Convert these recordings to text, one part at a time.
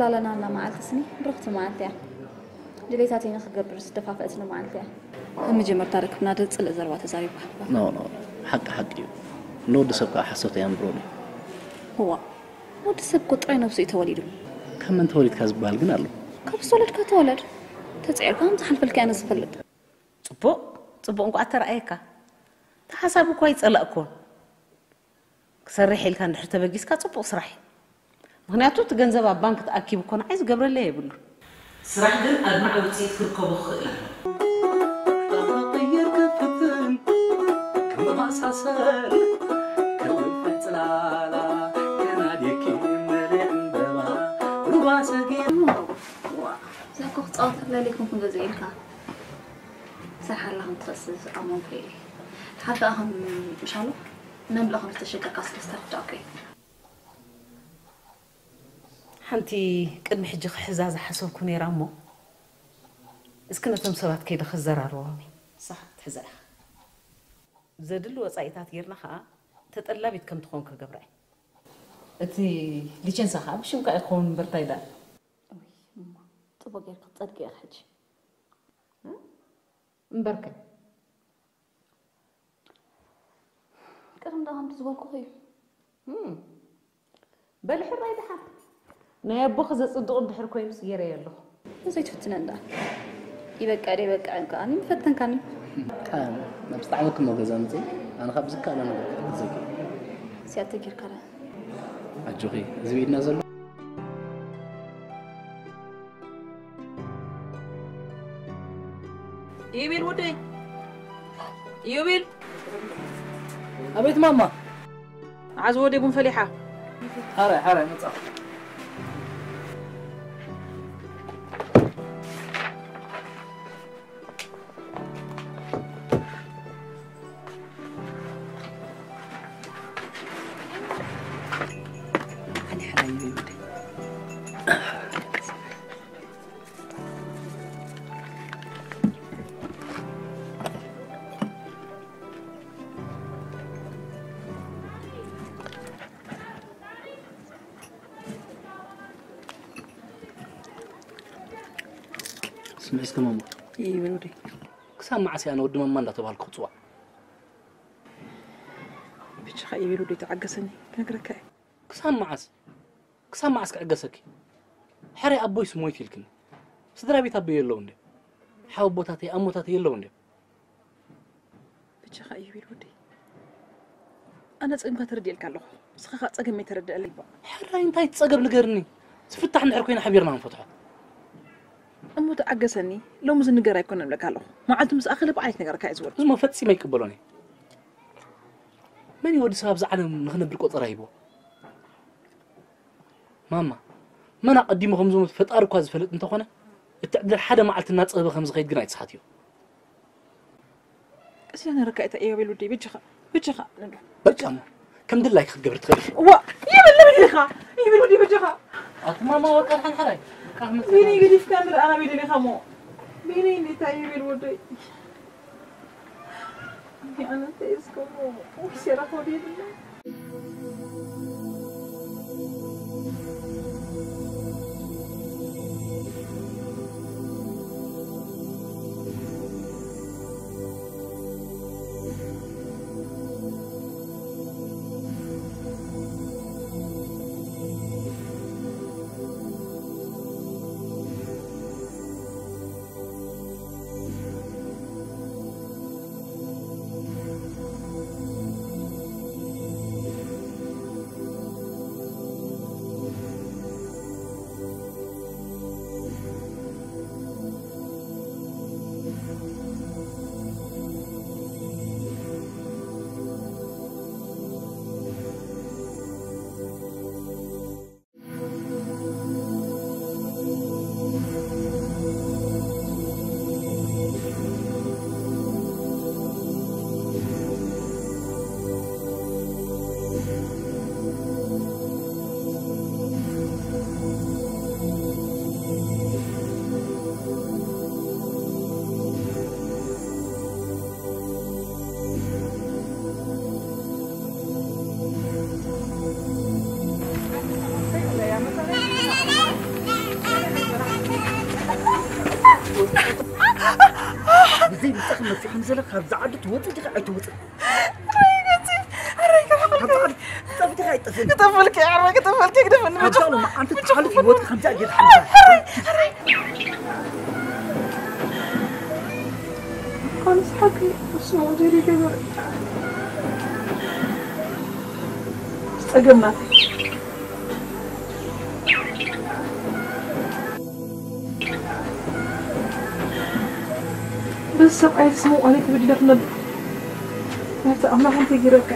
ላለና ኣላ መዓልቲ ስኒ ብርኽቲ መዓልቲ እያ። ድሌታተይ ንኽገብር ዝደፋፈእትኒ መዓልቲ እያ። ኣብ መጀመርታ ርክብና ደጽልእ ዘረባ ተዛሪብካ። ኖ ኖ፣ ሓቂ ሓቂ እዩ። ንወዲ ሰብ ከዓ ሓሶት ኣየንብሮን እዩ። እዋ፣ ወዲ ሰብ እኮ ጥራይ ነብሱ እዩ ተወሊዱ። ካብ መን ተወሊድካ ዝበሃል ግን ኣሎ። ካብ ዝተወለድካ ተወለድ። ተጸየርካ ከም ዝሓልፈልካ እየ ዝፈልጥ። ጽቡቕ፣ ጽቡቕ እንኳዕ ተረኣየካ። እቲ ሓሳብ እኳ ኣይጸላእኩዎን። ክሰርሕ ኢልካ እንድሕር ተበጊስካ ጽቡቕ ስራሕ እዩ። ምኽንያቱ እቲ ገንዘብ ኣብ ባንክ ተኣኪቡ እኮ ንዓይ ዝገብረለይ የብሉን። ስራሕ ግን ኣድማዒ ውፅኢት ክርከቦ ክኽእል ኣሎ። ክቕይር ክፍትን ክመሳሰል ከም ጽላላ ከናዲኪ መሊዕ ዕምበባ ሩባ ሰጊር እዛ እኮ ክፃወተላ ኢለ ኣይኮንኩን ገዛ ኢልካ ስራሕ ኣላ ከም ትኸስስ ኣመንኩ ኢለ ሓቂ ኣኸም ምሻሎ መምልእ ከም ዝተሸገርካ ስለ ዝተረዳእኩ እዩ። ሓንቲ ቅድሚ ሕጂ ክሕዛ ዝሓሰብኩ ነይራ እሞ እስኪ ነቶም ሰባት ከይደ ክዘራርቦም እየ። ንስኻ ክትሕዛ ኢኻ። ዘድሊ ወጻኢታት ጌርና ኸኣ ተጠላቢት ከም ትኾን ክገብራ እየ። እቲ ሊቸንሳ ኸኣ ብሽምካ እዩ ክኸውን እምበር እንታይ ደኣ። እውይ እማ፣ ጽቡቕ ጌርኪ ክትጸድቂ ኢኺ ሕጂ። እምበርከ ቅድም ደኣ ከምቲ ዝበልኩኺ እዩ። እም፣ በሊ ሕራይ ደሓን። ናይ ኣቦኺ ዘጽድቑ እንድሕር ኮይኑስ ገይረዮ ኣለኹ። ዘይትፍትነን ደኣ። ይበቃ ደይበቃ ከኣ ምፈተንካኒ። ካብ ናብ ዝጠዓመኪ እሞ ገዛ ምጽኢ፣ ኣነ ካብ ዝከኣሎ ነገር ክሕግዘኪ። እስያት ተጊርካ ደኣ። ኣጆኺ፣ እዚ ብኢድና ዘሎ። ኢዮቤል ወደይ፣ ኢዮቤል። ኣቤት ማማ። ዓዚ ወደይ ቡን ፈሊሓ። ሓራይ፣ ሓራይ፣ መጻ። ሓኒ ሓራይ ኢዮቤል ወደይ። ስምዒ እስከ ማማ። ይበል ወደይ። ክሳብ መዓስ እየ ኣነ ወዲ ማማ እንዳተባሃልኩ ክጽዋዕ? ብቻኻ ይበል ወደይ ተዓገሰኒ፣ ክነግረካ እየ። ክሳብ መዓስ? ክሳብ መዓስ ክዕገሰኪ? ሕራይ ኣቦይስ ሞይቱ ኢልክኒ። ስድራ ቤት ኣቦይ የለውን ድዮም? ሓወቦታተይ ኣሞታተይ የለውን ድዮም? ብቻኻ እዩ ቤል ወደይ። ኣነ ጸገምካ ተረዲኤልካ ኣለኹ። ንስኻ ኸኣ ጸገመይ ተረድኣለይ እባ። ሕራይ እንታይ እቲ ጸገም ንገርኒ። ዝፍታሕ እንድሕር ኮይና ሓቢርና ክንፈትሖ። እሞ ተዓገሰኒ። ሎሚ ዝንገር ኣይኮነን እብለካ ኣለኹ። መዓልቱ ምስ ኣኸለ ብዓይት ነገርካ እየ ዝበልኩ። እሞ ፈጺመ ኣይቅበሎን እየ። መን እዩ ወዲ ሰብ ኣብዚ ዓለም ንኽነብር ቆጸራ ሂብዎ? ማማ፣ መን ኣቐዲሙ ከም ዝሞት ፈጣሪ እኳ ዝፈልጥ እንተኾነ፣ እቲ ዕድል ሓደ መዓልቲ እናጸበበ ከም ዝኸይድ ግን ኣይትስሓትዮ። ቀስ ኢለ ነረካ እታ እዮቤል ወደይ፣ በጃኻ፣ በጃኻ፣ ንዶ። በቃ እሞ፣ ከም ድላይካ ክትገብር ትኽእል ኢኻ። ዋ፣ ይብል፣ ይብል ኢኻ፣ ይብል ወደይ፣ በጃኻ። ኣቲ ማማ፣ ወርቃ ድሓን ሕራይ፣ ወርቃ ክመጽእ። ቢኒ ገዲፍካ ንርኣና ቤት ኢኻ እሞ። ቢኒ፣ እንዴት እዮቤል ወደይ። ኣነ እንታይ እስከሞ፣ ወይ ሴራ ሆድ የብለይ። ምሳኺ መፂኹም ዘለኹ ካብዛ ዓዲ ትወፂ ዲኺ ኣይትወፅን? ኣረይ ገፂ፣ ኣረይ ካብ ዓዲ ትጠፊ ዲኺ ኣይትጠፍን? ክጠፈልኪ፣ ኣረይ ክጠፈልኪ፣ ግደፈኒ፣ ኣብዛ መጫ- ሎማዓንቲ ትሓልፍ ህይወት ከምዚኣ ጌርካ ኣነስ ሓቂ እሱ ወደሪ ገበር። ጸገም ናተይ። በዚ ሰብኣይ ስሙ ኣነ ተበዲለ ክነብር። ነቲ ኣምላኽ እንታይ ገይረካ?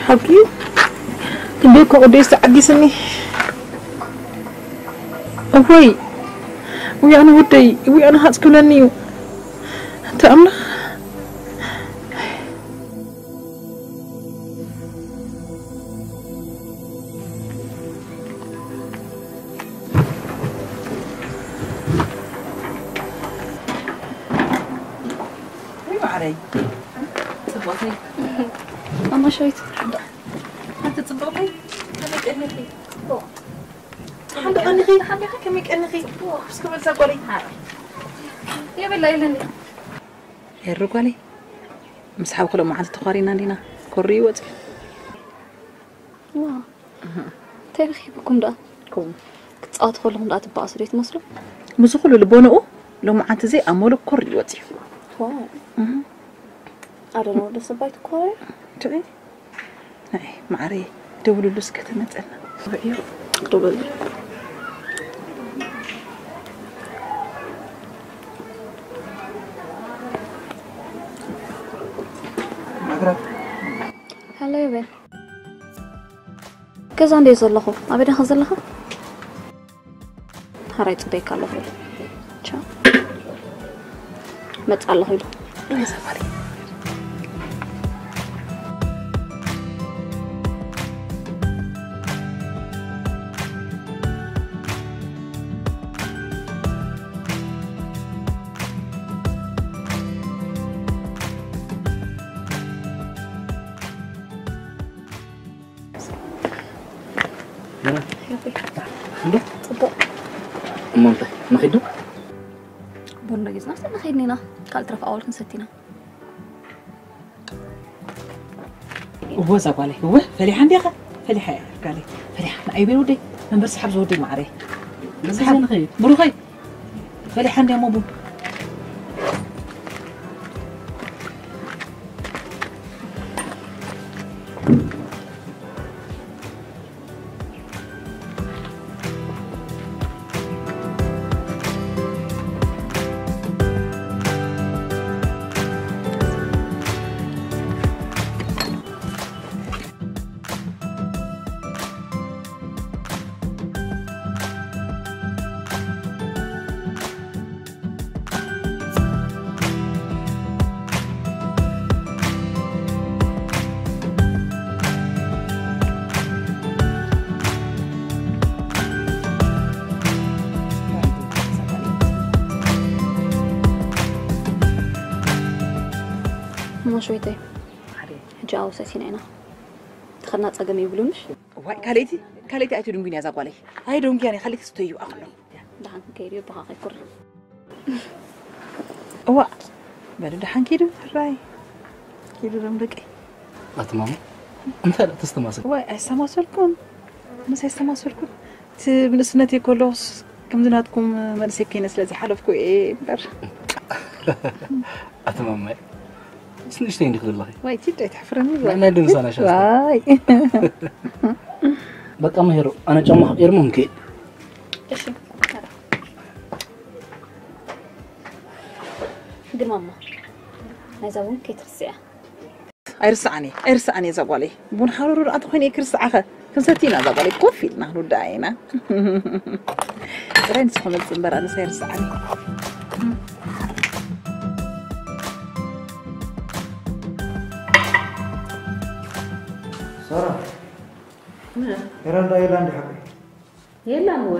ሓቂ ክንደይ እኮ ቅዱስ ተዓጊስኒ። እወይ፣ እወይ ኣነ ወደይ፣ እወይ ኣነ ሃጽ ክብለኒ እዩ። ኣንተ ኣምላኽ። ወይ ማዕረይ፣ ጽቡቕ። ኣማሻይት። ኣንተ ጽቡቕ። ከመይ ቀኒኺ? ጽቡቕ። ሓንደ ቀኒኺ፣ ሓንደ ከመይ ቀኒኺ? እስከ በል እዛ ጓለይ። የብላ የለን። ኤሪ ጓለይ፣ ምስ ሓውኺ ሎማዓንቲ ተዃሪና እንዲና። ኮሪ ይወጽእ። ዋ፣ እንታይ ረኺብኩም ደኣ? ከምኡ። ክትጻወቱ ከለኹም ደኣ ትበኣሱ ዶ ትመስሉ? ምስዚ ኩሉ ልቦንኡ ሎማዓንቲ ዘይ ኣመሉ ኮሪ ይወጽእ። ዋው። እህ። ኣደነ ወደ ሰባይ ትኮሪ? ትርኢ? ናይ ማዕረይ ደውልሉ እስከ ትመጸና። ርእዮ። ደውልሉ። ሃሎ፣ ይበል። ገዛ እንደ ዘለኹ፣ ኣበይ ዲኻ ዘለኻ? ሓራይ ጽበይካ ኣለኹ ኢሉ። ቻው። መጽእ ኣለኹ ኢሉ። እንዶ? ጽቡቕ። እሞ እንታይ? ንኺድ ዶ? ቡን ዶ ጌጽና ንኸይድ ኒና። ካልእ ትረፍ ኣዋል ክንሰቲ ኢና። እወ፣ እዛ ጓለይ። እወ፣ ፈሊሓ እንዲኻ? ፈሊሓ እያ፣ ጓለይ። ፈሊሓ። ንኣይ ቤት ወደይ። መንበር ሰሓብ ዝወደይ ማዕረይ። በዚ ሰሓብ። ንኸይድ። ብሩኸይ። ፈሊሓ እንዲያ እሞ ቡን። ሽወይተይ፣ ሕጂ ኣብኡ ሰሲና ኢና። ትኸድና ጸገም የብሉን ምሽ? ዋይ፣ ካልእቲ፣ ካልእቲ ኣይትድንጉን እያ እዛ ጓለይ። ኣይደንጉያን እየ፣ ካልእቲ ስተዩ ኣኽሎ። ደሓን ከይድዮ ብኻ ከይኩር። እዋ፣ በሉ ደሓን ኪዱ፣ ሕራይ። ኪዱ ደም ደቂ። ኣቲ ማማ፣ እንታይ ደኣ ተስተማሰል? ዋይ፣ ኣይስተማሰልኩን። ምስ ኣይስተማሰልኩን። እቲ ብንእስነተይ ከለኹስ ከምዚ ናትኩም መንእሰይ ከይነ ስለ ዝሓለፍኩ እየ እምበር። ኣቲ ማማይ፣ ምስ ንእሽተይ እንዲኽ ዘለኺ። ዋይ፣ ኪድ ኣይትሕፍረኒ። ናይ፣ ናይ ድምሳና ሻስታ። ዋይ። በቃ መሄሮ፣ ኣነ ጫማ ቀይርሞ እንከ። እሺ። ግን ማማ፣ ናይዛ እውን ከይትርስዕያ። ኣይርስዓን እየ፣ ኣይርስዓን እየ እዛ ጓለይ። ቡን ሓሩሩ ደኣ ተኾይነ እየ ክርስዓኸ። ክንሰቲ ኢና እዛ ጓለይ፣ ኮፍ ኢልና ክንውድኣ ኢና። ጥራይ ንስኹም መጽእ እምበር ኣነስ ኣይርስዓን እየ። ሳራ፣ ምን? ሄራንዳ የላ እንዲ ሓቂ? የላን እወ።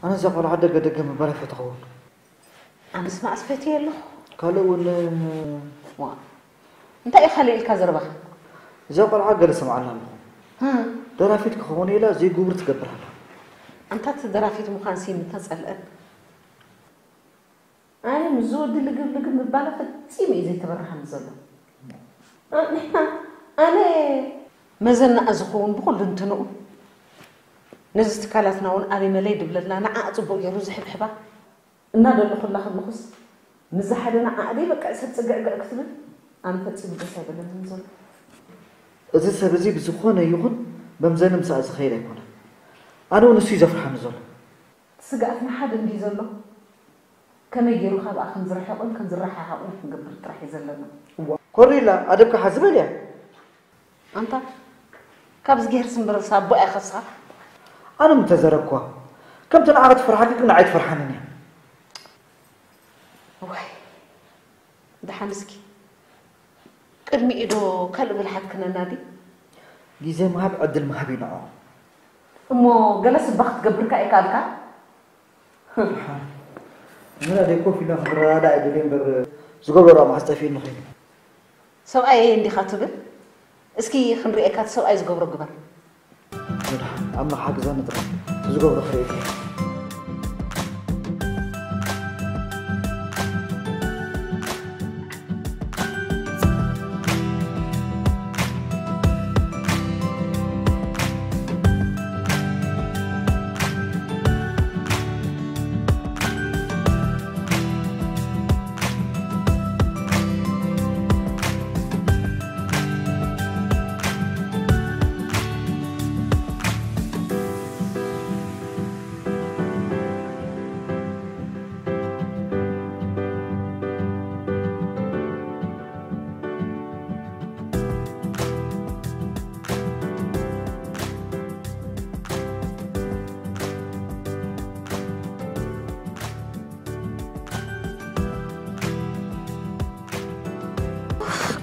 ኣነ እዛ ቆልዓ ደገ ደገ ምባል ኣይፈተኽዎን። ኣነስ መዓስ ፈትየ ኣለኹ። ካልእ እውን ዋ፣ እንታይ እዩ ካልእ ኢልካ ዘረባኻ? እዛ ቆልዓ ገለ ሰምዓና ኣለኹ። እ። ደራፊት ክኸውን ኢላ ዘይጉብር ትገብር ኣላ። ኣንታ እቲ ደራፊት ምዃንሲ ምተጸልአን። ኣነ ምስ ዝወዲ ልግብ ልግብ ምባላ ፈጺሙ እዩ ዘይተበርሃኒ ዘሎ። ኣ-፣ ንሕና፣ ኣነ መዘናኣ ዝኸውን ብኹሉ እንትንኡ፣ ነዚ ትካላትና እውን ኣበይ መለይ ድብለልና፣ ንዓኣ ጽቡቕ ገይሩ ዝሕብሕባ እናደለኹላ ከለኹስ፣ ምስ ዝሓደ ንዓኣ ደይ በቃ ሰብ ጽግዕግዕ ክትብል፣ ኣነ ፈጺሙ ደስ ኣይበለንን ዘሎ። እዚ ሰብ እዚ ብዝኾነ ይኹን መምዘኒ ምስኣ ዝኸይድ ኣይኮነን። ኣነ እውን ንሱ እዩ ዘፍርሓኒ ዘሎ። ስግኣትና ሓደ እንድዩ ዘሎ። ከመይ ገይሩ ካብኣ ከም ዝርሕቕን ከም ዝረሓሓቑን ክንገብር ጥራሕ እዩ ዘለና። እዋ፣ ኮሪላ፣ ኣደብካ ሓዚ በልያ። ኣንታ፣ ካብዚ ገይርስ እምበርስ ኣቦኣ ይኸሳ። ኣነ ምተዘረብኳ፣ ከምቲ ንዓኻ ትፈርሓካ ግን ንዓይ ትፈርሓንን እያ። እዋይ፣ ደሓን እስኪ፣ ቅድሚኡ ዶ ካልእ ብልሓት ክነናዲ? ግዜ ምሃብ ዕድል ምሃብ እዩ ንዕኦም። እሞ ገለስ እባ ክትገብር ከ ኣይከኣልካ? ንሕና ደይ ኮፍ ኢልና ክንረዳዳእ ኣይደልዮ እምበር፣ ዝገብሮ መዓስ ጠፊኡኒ ኮይኑ። ሰብኣየይ እንዲኻ ትብል? እስኪ ክንርእየካ እቲ ሰብኣይ ዝገብሮ ግበር። ኣምላኽ ሓግዘኒ ጥራይ፣ እቲ ዝገብሮ ክርእየካ እየ።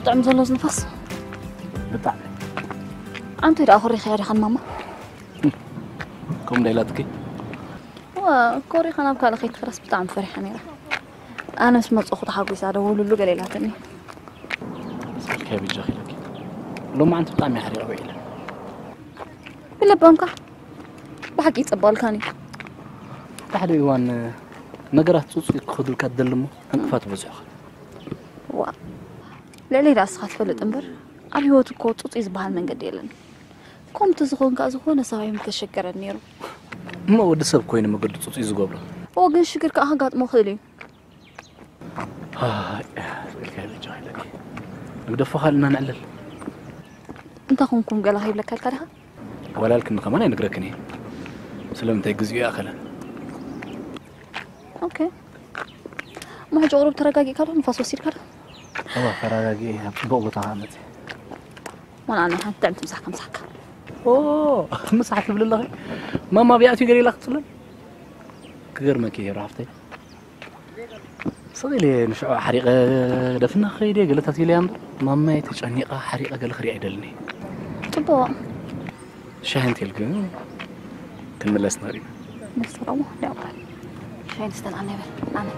ጥዕም ዘሎስ ንፋስ። ብጣዕሚ። ኣንተ ደኣ ኮሪኻ ዲኻ ማማ? ከምኡ ዶ ኢላትኪ? ዋ፣ ኮሪኻ ናብ ካልእ ከይትፍረስ ብጣዕሚ ፈሪሓ ነይረ። ኣነ ምስ መጻኹ ተሓጒሳ ደውልሉ ገለ ኢላትኒ። ስልኪ በጃኺ ኢለኪ። ሎማዓንቲ ብጣዕሚ እየ ሓሪቐ ውዒለ። ብለባምካ ብሓቂ ይጸበቐልካኒ። ሓደ ሓደ እዋን ነገራት ጽጹይ ክኸዱልካ ትደሊ እሞ ዕንቅፋት ይበዝሑኻ። ዋ፣ ልዕለይ ደኣ ንስኻ ትፈልጥ እምበር፣ ኣብ ህይወት እኮ ጽጹይ ዝበሃል መንገዲ የለን። ከምቲ ዝኾንካ ዝኾነ ሰብኣይ ምተሸገረን ነይሩ። እሞ ወዲ ሰብ ኮይኑ መገዱ ጽጹይ ዝገብሮ። እዎ፣ ግን ሽግር ከኣ ከጋጥሞ ይኽእል እዩ። ኣይ፣ ስእልካ ይበጃ ኢለኪ። ንግደፎ ካልእና ንዕልል። እንታይ ኮንኩም ገላ ከይብለካ ኢልካ ዲኻ? ዋላ ኢልክኒ ከማን ኣይነግረክን እየ። ስለምንታይ ግዜኡ ይኣኸለን። ኦኬ። እሞ ሕጂ ቁሩብ ተረጋጊእካ ዶ ንፋስ ወሲድካ ዶ? እዋ፣ ተረጋጊኤ ኣብ ጽቡቕ ቦታ ከኣ መጽየ። ዋላ ኣነ ሓንቲ ጥዕምቲ ምሳሕ ከምሳሕካ። ኦ፣ ምሳሕ ትብሊ ኣለኺ? ማማ ቢኣትዩ ገለ ኢላ ክትጽለን? ክገርመኪ እዩ፣ ሃፍተይ። ስቕ ኢለ ንሽዑ ሓሪቐ ደፍና ክኸይድ እየ፣ ገለታት ኢለያ እምበር፣ ማማይ ተጨኒቓ ሓሪቐ ገለ ክሪኣ ኣይደልን እየ። ጽቡቕ። ሻሂ እንተልኪ ክንምለስ ንኽእል ኢና። ነፍሲ ረሞ፣ ደኣ እኳ ሻሂ ንስተን ኣነ ይበል፣ ኣነ።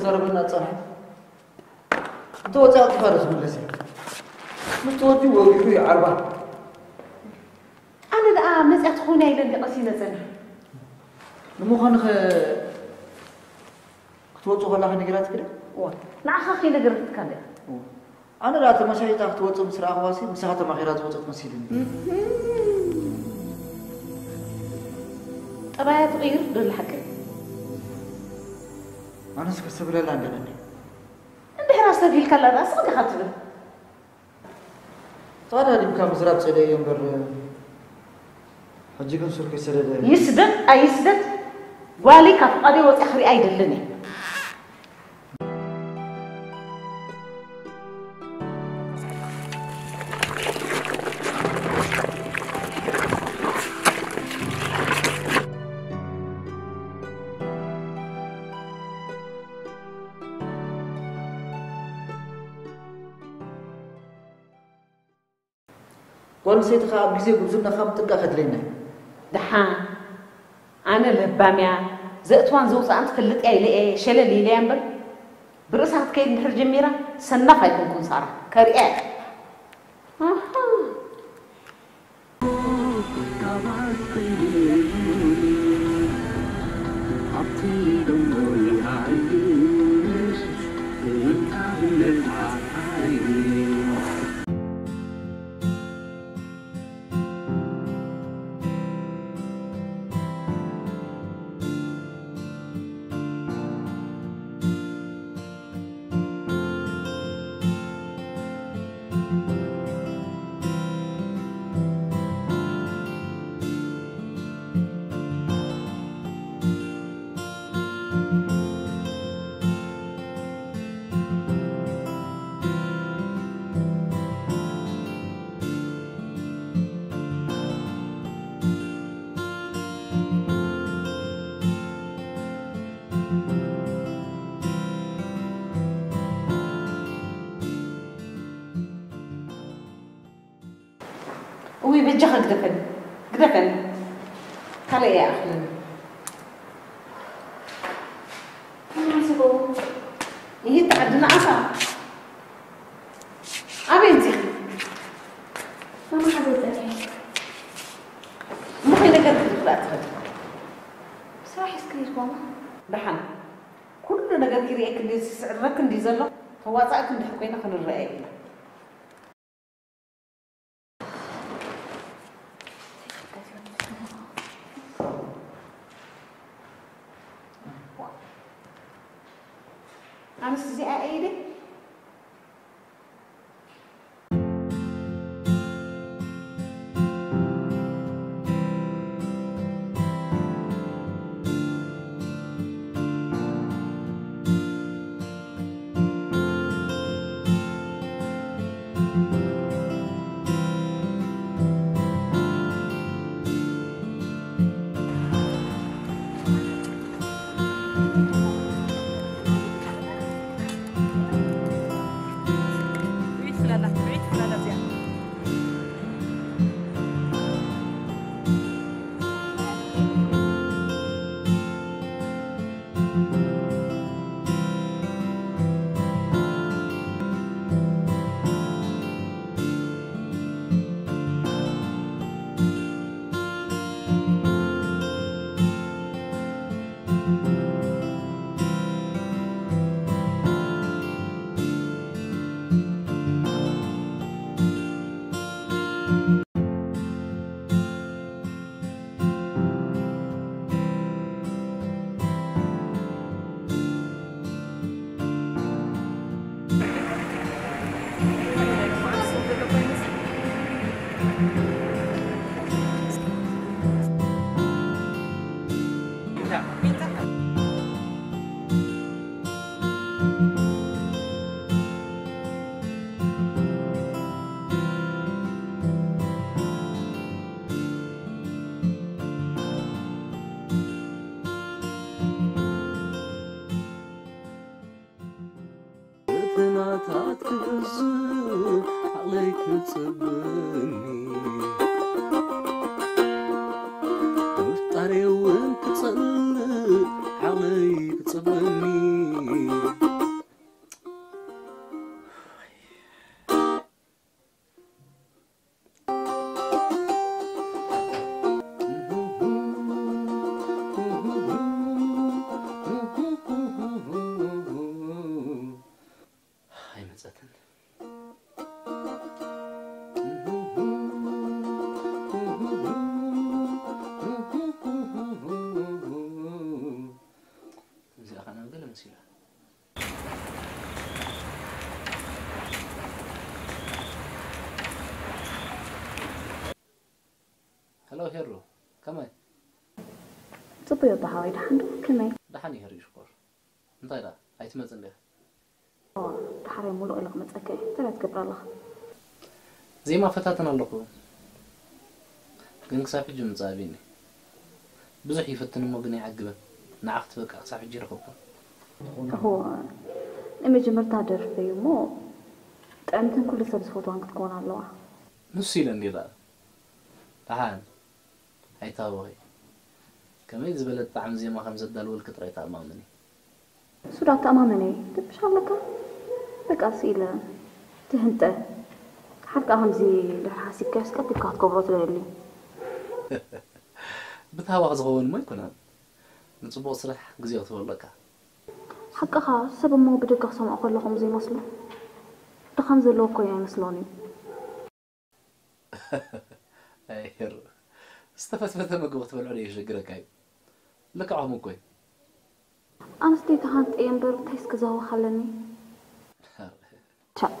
ተረብና ጸንሐ። እንተ ወጻ ጥፋ ዶ ትምለስ እያ። ምስ ተወዲ ወጊሑ ይዓርባ። ኣነ ደኣ መጽያ ትኾን ኢለ እንዲ ቀሲነ ጸኒሐ። ንምዃኑ ኸ ክትወጹ ከላኺ ነጊራትኪ ዶ? እዋ፣ ንዓኻ ከይነገረትካ እንድያ። እዋ። ኣነ ደኣ ተመሻይጣ ክትወጽእ ምስ ረኣኽዋሲ ምሳኻ ተማኺራ ዝወጸት መሲሉኒ። እህም። ጠባያ ትቕይር ዶ ሓቂ? ኣነስ ከስተብህለላ እንዲለኒ። እንድሕር ኣስተብሂልካላ ደኣ ስቕ ዲኻ ትብል? ተቐዳዲምካ ምዝራብ ጸለዮ እምበር፣ ሕጂ ግን ሱር ከይሰደደ። ይስደድ ኣይስደድ፣ ጓለይ ካብ ፍቓደይ ወጺኣ ክሪኣ ኣይደልን እየ። ጓል ኣንስተይቲ ኸኣ ኣብ ግዜ ጉብዝናኻ ምጥንቃቕ ከድልየና እዩ። ደሓን ኣነ ለባም እያ፣ ዘእትዋን ዘውጽኣን ትፈልጥ እያ ኢለ እየ ሸለል ኢለያ እምበር፣ ብርእሳ ክትከይድ እንድሕር ጀሚራ ሰናፍ ኣይኮንኩን ሳራ፣ ከርእያ እየ። ኣሃ። እውይ በጃኻ ግደፈኒ፣ ግደፈኒ። ካልእ እየ ኣኽለኒ። ተመልስዎ። ይሄ ተዓድና ኣሳ። ኣበይ እንዚኺ? ማማ ሓዘይ ጸኒሐ። እሞ ከይነገርክ ክትብላ ትኽእል። ስራሕ እስክሪት ማማ። ደሓን። ኩሉ ነገር ክርእየክ እንዲ ዝስዕረክ እንዲ ዘሎ ተዋጻእክ እንድሕር ኮይና ክንረኣየ ኢና። ኣነስ እዚኣ እየ ኢለ። ፈተናታት ክበዝሕ ዓቕለይ ክጽበኒ፣ ምፍጣረይ እውን ክጸልእ ዓቕለይ ክጽበኒ። ሄሎ ሄሩ፣ ከመይ? ጽቡቅ እየ ኣቦ ሓወይ፣ ደሓን ዶ? ከመይ? ደሓን እየ ሄሩ ሽኮር። እንታይ ደኣ ኣይትመጽን ዲኻ? ደሓራይ ሙሉቕ ኢለ ክመጸካ እየ። እንታይ ደኣ ትገብር ኣለኻ? ዜማ እፈታትን ኣለኹ፣ ግን ክሳብ ሕጂ ምምጻእ ኣብዩኒ። ብዙሕ ይፍትን እሞ ግን ኣይዓግብን። ንዓ ክትበቅዕ ክሳብ ሕጂ ኣይረኸብኩን። እኹ፣ ናይ መጀመርታ ደርፈይ እሞ ጥዕምትን ኩሉ ሰብ ዝፈትዋን ክትከውን ኣለዋ። ንሱ ኢለ እንድየ ደኣ። ደሓን ኣይትሃወኺ። ከመይ ዝበለ ጣዕሚ ዜማ ከም ዘዳልወልኪ ጥራይ ተኣማመኒ። እሱ ደኣ ኣተኣማመነይ ትብሽ ኣለካ። በቃ ስኢለ ትህንጠ። ሓድካ ከምዚ ድሕሪ ሓሲብካዮስ ቀልጢፍካ ክትገብሮ ትደሊ። ብታህዋኽ ዝኸውን እሞ ኣይኮነን። ንጽቡቕ ስራሕ ግዜ ክትህበሉ ኣለካ። ሓቅኻ፣ ሰብ እሞ ብደገ ክሰምዖ ከሎ ከምኡ ዘይመስሎ። ድኻም ዘለዎ እኮ እዩ ኣይመስሎን እዩ። ኣይ ሄሩ፣ ዝተፈትፈተ ምግቢ ክትበልዖ ዶ የሸግረካ እዩ? ልክዕኹም እኮ እዩ። ኣንስተይቲ ሃንጠየ እምበር እንታይ እስኪ ዘህወኽ ኣለኒ? ቻእ።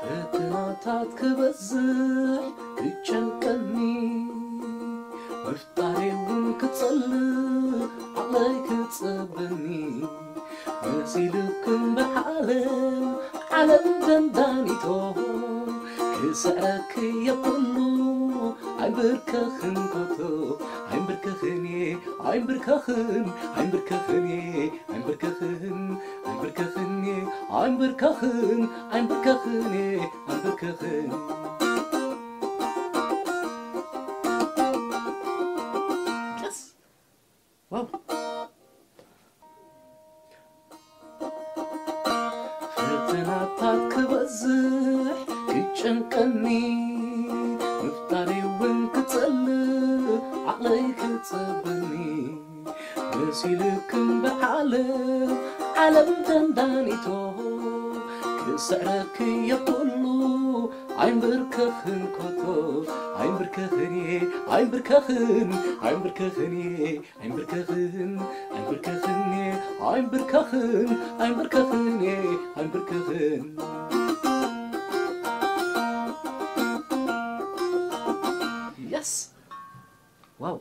ፈተናታት ክበዝሕ ክጨንቀኒ፣ ምፍጣረይ እውን ክጸልእ ዓቕለይ ክጸበኒ፣ መሲልክን ብዓለም ዓለም ደንዳኒቶ፣ ክስዕረኪ የብሉ ኣይንብርከኽን ኮቶ፣ ኣይንብርከኽን እየ ኣይንብርከኽን ኣይንብርከኽን እየ ኣይንብርከኽን ኣይንብርከኽን እየ ኣይንብርከኽን ኣይንብርከኽን እየ ኣይንብርከኽን። Yes. Wow. ፈተናታት ክበዝሕ ክጨንቀኒ፣ ምፍጣረይ እውን ክጸልእ ዓቕለይ ክጸበኒ፣ መሲልክን ብዓለም ዓለም ተንዳኒቶ፣ ክስዕረኪ የብሉ ኣይንብርከኽን ኮቶ፣ ኣይንብርከኽን እየ ኣይንብርከኽን ኣይንብርከኽን እየ ኣይንብርከኽን ኣይንብርከኽን እየ ኣይንብርከኽን ኣይንብርከኽን እየ ኣይንብርከኽን። Yes. Wow.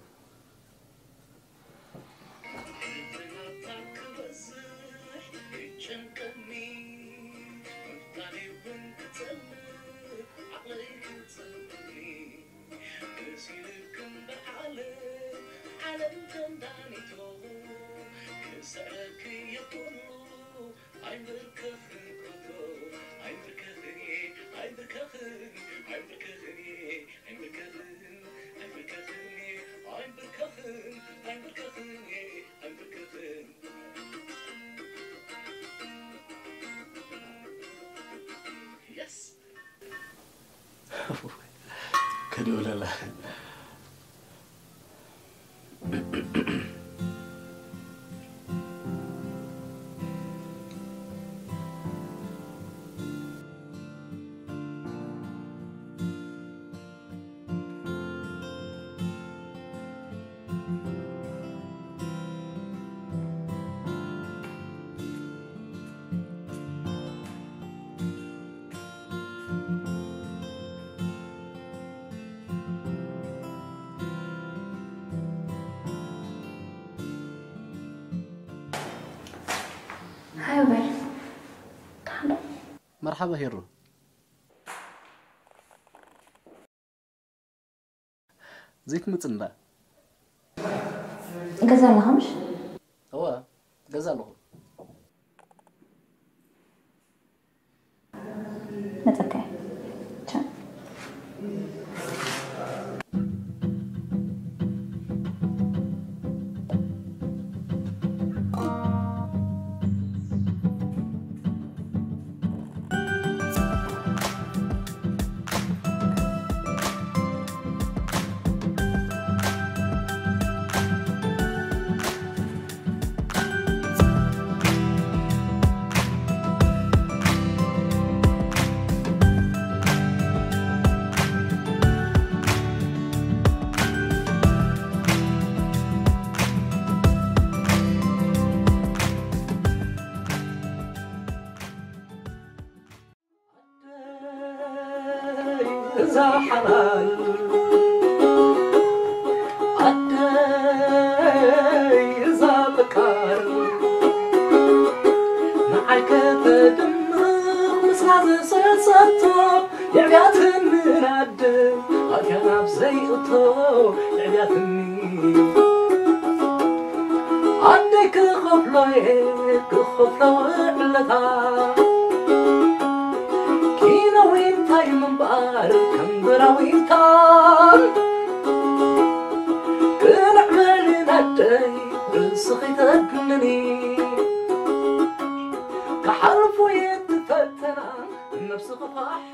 Yes. ከደውለላ። መርሓባ ሄሩ። ዘይትመጽእ እንዳ? ገዛ ኣለኻ ምሽ? እወ፣ ገዛ ኣለኹ። መጸካ እየ። ቻው። እዛ ሓላል ኣደይ እዛ በቃር ንዓይ ከተድምቕ ምስላ ዝሰሰቶ የዕብያትኒ ናደይ ኣትያ ናብ ዘይእቶ የዕብያትኒ ኣደይ ክኸፍሎ እየ ክኸፍሎ ውዕለታ ኪኖ ዊንታይ ምንባር ከም ብራዊንታ ቅንዕ በሊ ናደይ ርእስኺ ተድንኒ ክሓልፎ እየ እቲ ፈተና ነብስኺ ፋሕ